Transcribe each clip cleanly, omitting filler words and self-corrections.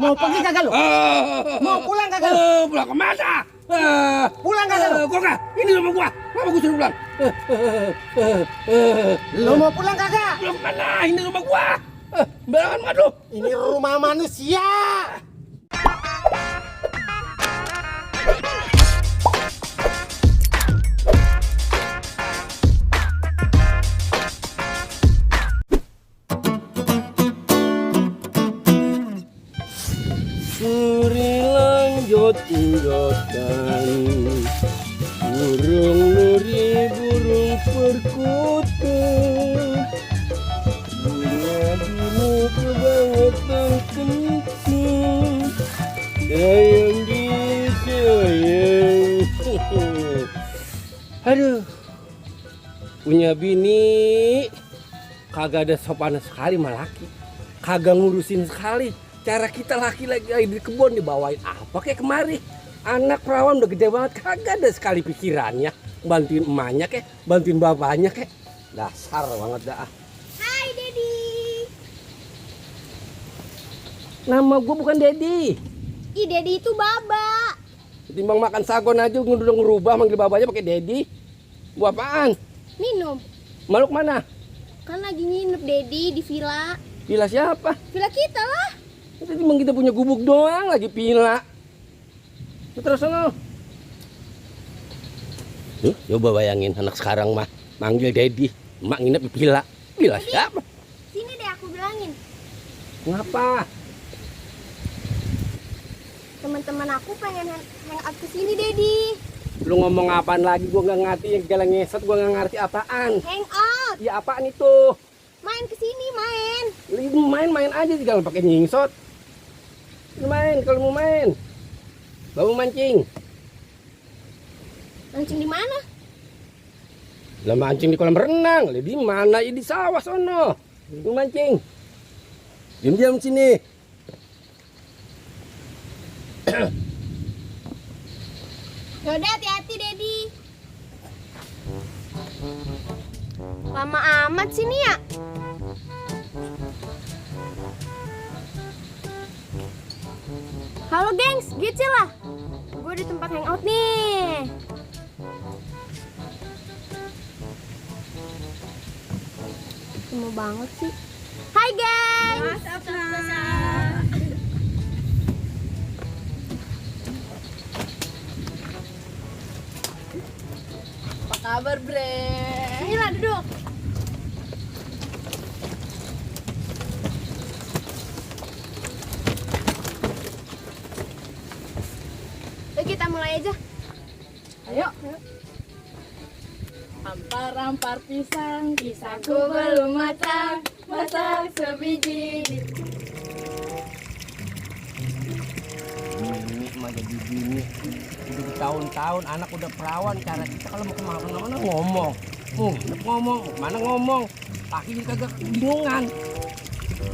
Mau pergi kagak lu? Mau pulang kagak lu? Pulang kemana? Pulang kagak lu? Gua nggak. Ini rumah gua. Kenapa gua suruh pulang? Lu mau pulang kagak? Pulang kemana? Ini rumah gua. Barangan banget lu. Ini rumah manusia. Surilang jot-jotan, burung nuri, burung perkutut, bunga dulu kebangetan kencing, sayang disayang. Aduh, punya bini kagak ada sopan sekali sama laki, kagak ngurusin sekali. Cara kita laki lagi di kebun dibawain apa kayak kemari. Anak perawan udah gede banget, kagak ada sekali pikirannya bantuin emaknya kek, bantuin bapaknya kek. Dasar banget dah. Hai Dedi. Nama gua bukan Dedi. Ih Dedi itu Baba. Timbang makan sagon aja udah ngerubah manggil babanya pakai Dedi. Gua apaan? Minum. Maluk mana? Kan lagi nginep Dedi di villa. Villa siapa? Villa kita lah. Tadi emang kita punya gubuk doang lagi villa. Terus sono. Tuh, coba bayangin anak sekarang mah manggil Dedi, emak nginep di villa. Villa Dedi, siapa? sini deh aku bilangin. Ngapa? Teman-teman aku pengen hangout ke sini Dedi. Lu ngomong apaan lagi? Gua nggak ngerti, yang galang ngeset gua nggak ngerti apaan. Hangout. Ya apaan itu? Main ke sini main. Lu main aja sih kalau pakai nyingsot. Lu main kalau mau main. Bawa mancing. Mancing di mana? Lah mancing di kolam renang. Lah di mana? Ya di sawah sono. Lu mancing. Diam-diam sini. Yaudah hati-hati Dedi. Lama amat sini ya. Halo gengs, gitu lah. Gue di tempat hangout nih. Lama banget sih. Hai gengs. Apa kabar, Bre? Sini lah duduk. Yuk kita mulai aja. Ayo. Ampar-ampar pisang, pisangku belum matang, masak sebiji. Bini mah jadi bini. Udah bertahun-tahun anak udah perawan. Cara kita kalau mau kemana-mana ngomong. Ngomong, mana ngomong. Laki ini kagak bingungan.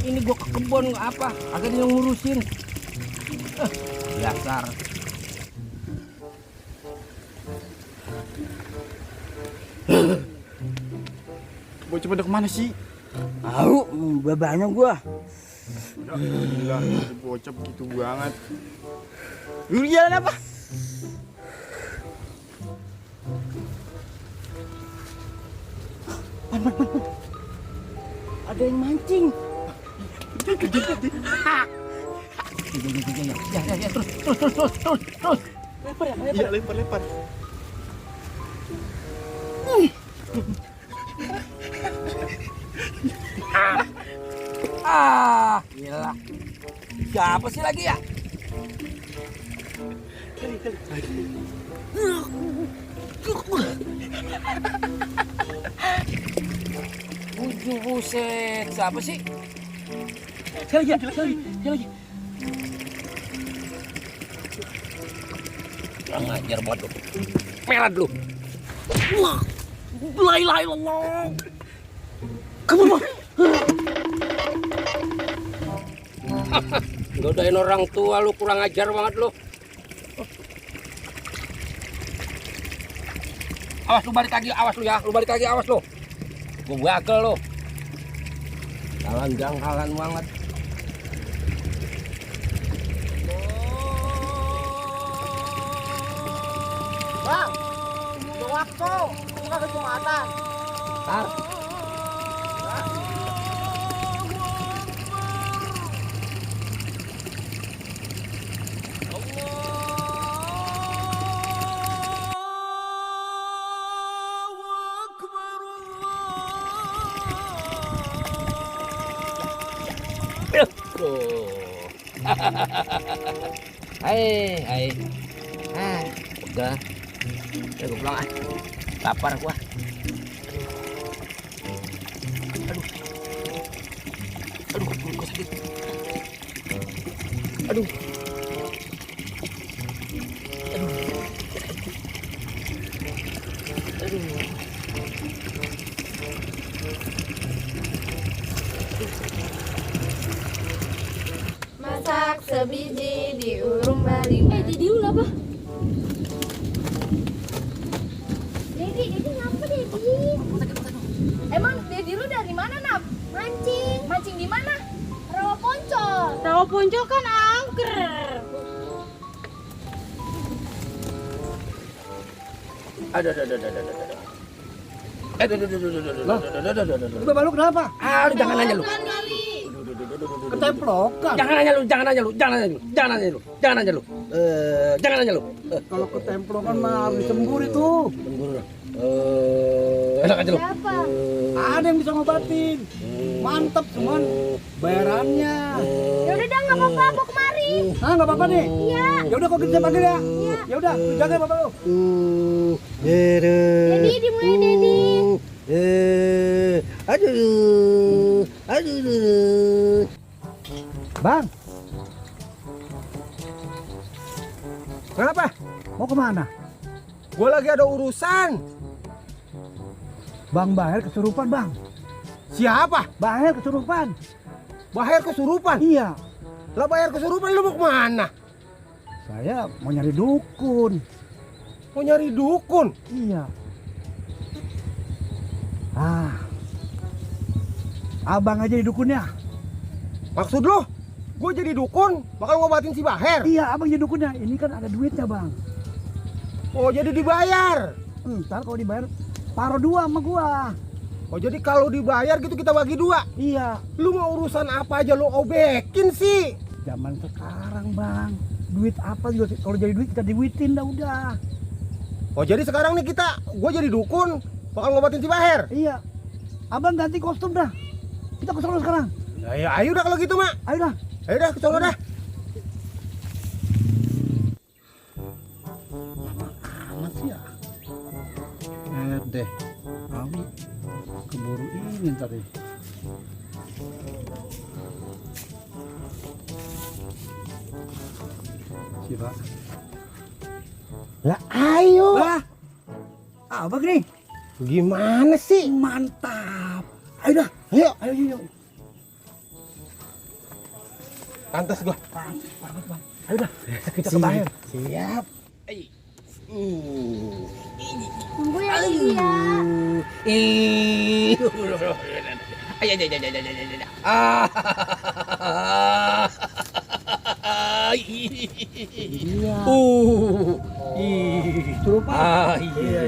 Ini gua ke kebun nggak apa, kagak dia yang ngurusin. Dasar. Bocah pada kemana sih? Tahu, babanya gua. Ya gila, bocah begitu banget. Lu jalan apa? Ada yang mancing. Ya, terus. Iya, lempar. Gila. Siapa sih lagi ya? Buset, siapa sih? Sekali lagi. Kurang ajar banget lu. Melat lu. La ilaha illallah. Kamu mah. Godain orang tua lu, kurang ajar banget lu. Awas lu balik lagi, awas lu ya. Lu balik lagi, awas lu. Gua bagel lu. Jalan jangkalan banget. ngaco. Aku kagak Jumatan. Ntar. Hai. Udah. Udah gue pulang ah. Lapar gua. Aduh, gua sakit. Aduh. Masak sebiji diurung baling. Dedi lu apa? Dedi ngapa Dedi? Emang Dedi lu dari mana, Nap? Mancing. Mancing di mana? Rawa poncol. Rawa poncol kan angker. Bapak lu kenapa? Jangan nanya lu. Ketemplokan. Jangan nanya lu. Jangan nanya lu. Kalau ketemplokan mah harus disembur itu. Enak aja lu. Siapa? Ada yang bisa ngobatin. Mantep cuman bayarannya. Ya udah dah, nggak apa-apa, mau kemari. Ah, nggak apa-apa nih. Iya. Ya udah kok kita panggil ya. Ya udah, lu jaga bapak lu. Dedi dimulai Dedi. Aduh. Bang. Kenapa? Mau kemana? Gua lagi ada urusan. Bang Bahir kesurupan, Bang. Siapa? Bahir kesurupan. Bahir kesurupan. Iya. Lah Bahir kesurupan lu mau kemana? Saya mau nyari dukun. Mau nyari dukun. Iya. Abang aja di dukunnya. Maksud lu? Gue jadi dukun, bakal ngobatin si Bahir. Iya, abang jadi dukunnya. Ini kan ada duitnya, Bang. Oh, jadi dibayar. Ntar kalau dibayar, taruh 2 sama gua. Oh, jadi kalau dibayar gitu kita bagi 2. Iya. Lu mau urusan apa aja lu obekin sih? Zaman sekarang, Bang. Duit apa juga kalau jadi duit kita diduitin dah udah. Oh, jadi sekarang nih gue jadi dukun, bakal ngobatin si Bahir. Iya. Abang ganti kostum dah. Kita ke sono sekarang. Ya, ayo dah kalau gitu, Mak. Ayo dah. Ayo dah ke sono dah. Amat sih ya. Deh. Kami keburu ini tadi. Siapa? Lah, ayo. Lah. Abang nih. Gimana sih? Mantap. Ayo dah. Ayo. Ayo. Pantas gua. Banget, Bang. Ayo dah. Kita ke Bahir. Siap. Tunggu ya Dedi ya. Serupa. Iya.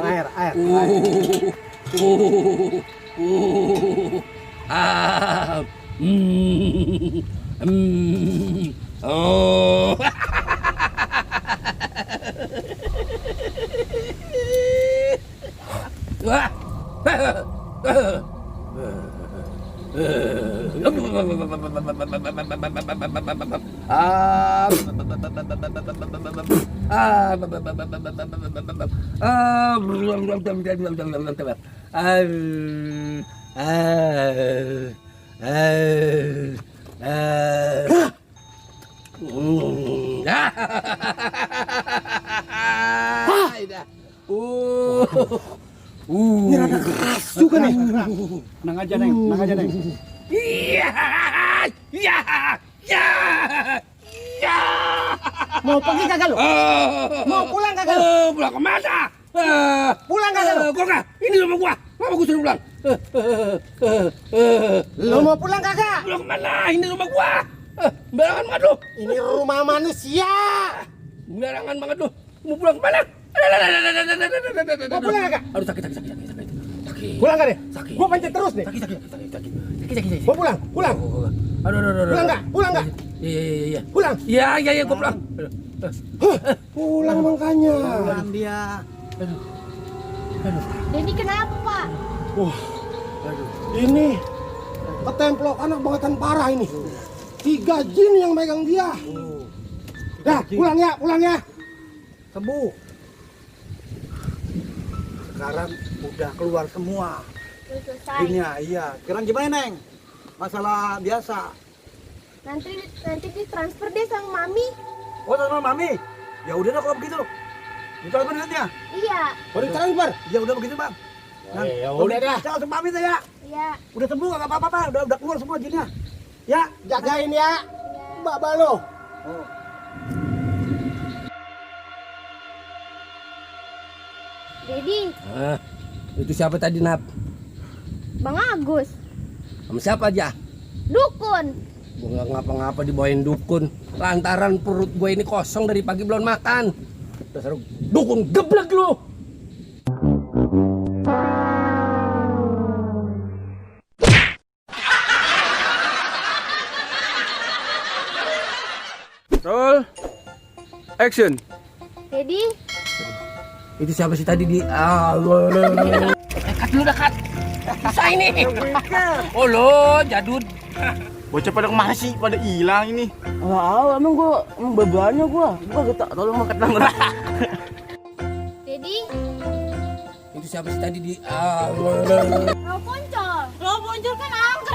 Air. Ini rada keras juga nih. Tenang aja Neng, tenang aja Neng. Iya, iya, iya, iya. Mau pergi kagak lu? Mau pulang kagak lu? Pulang kemana? Pulang kagak lu? Gua nggak. Ini rumah gua. Kenapa gua suruh pulang? Lu mau pulang kagak? Pulang kemana? Ini rumah gua. Barangan banget lu. Ini rumah manusia. Barangan banget lu. Mau pulang kemana? Mau pulang kagak? Aduh sakit. Pulang kagak deh? Sakit. Gua pencet terus nih. Sakit. Mau pulang? Pulang? Aduh. Pulang nggak? Pulang nggak? Iya. Pulang? Iya, gua pulang. Pulang makanya. Pulang dia. Dedi kenapa? Wah, ini ketemplok anak bangetan parah ini. 3 jin yang megang dia. Dah, pulang ya. Sembuh. Sekarang udah keluar semua. Udah selesai. Jinnya, iya. Sekarang gimana Neng? Masalah biasa. Nanti ditransfer deh sama Mami. Oh, sama Mami. Ya udah dah kalau begitu. Ditransfer duitnya? Iya. Oh, ditransfer? Ya udah begitu bang. Nah, Ya udah dah. Jangan sama Mami tuh ya. Iya. Udah sembuh nggak apa-apa, udah keluar semua jinnya. Ya, jagain ya, Mbak lo. Oh. Dedi, Itu siapa tadi, Nap? Bang Agus, Sama siapa aja? dukun. Gue nggak ngapa-ngapa dibawain dukun. Lantaran perut gue ini kosong dari pagi belum makan. Dasar dukun geblek lu. Roll. Action. Dedi, Itu siapa sih tadi di? Kat dulu dah, Kat. Susah ini. Oh lo, jadul. Bocah pada kemana sih? Pada hilang ini. Emang bebannya gua gak tak tolong makan tangan. Dedi, Itu siapa sih tadi di? Rapunzel. Lo muncul kan angker.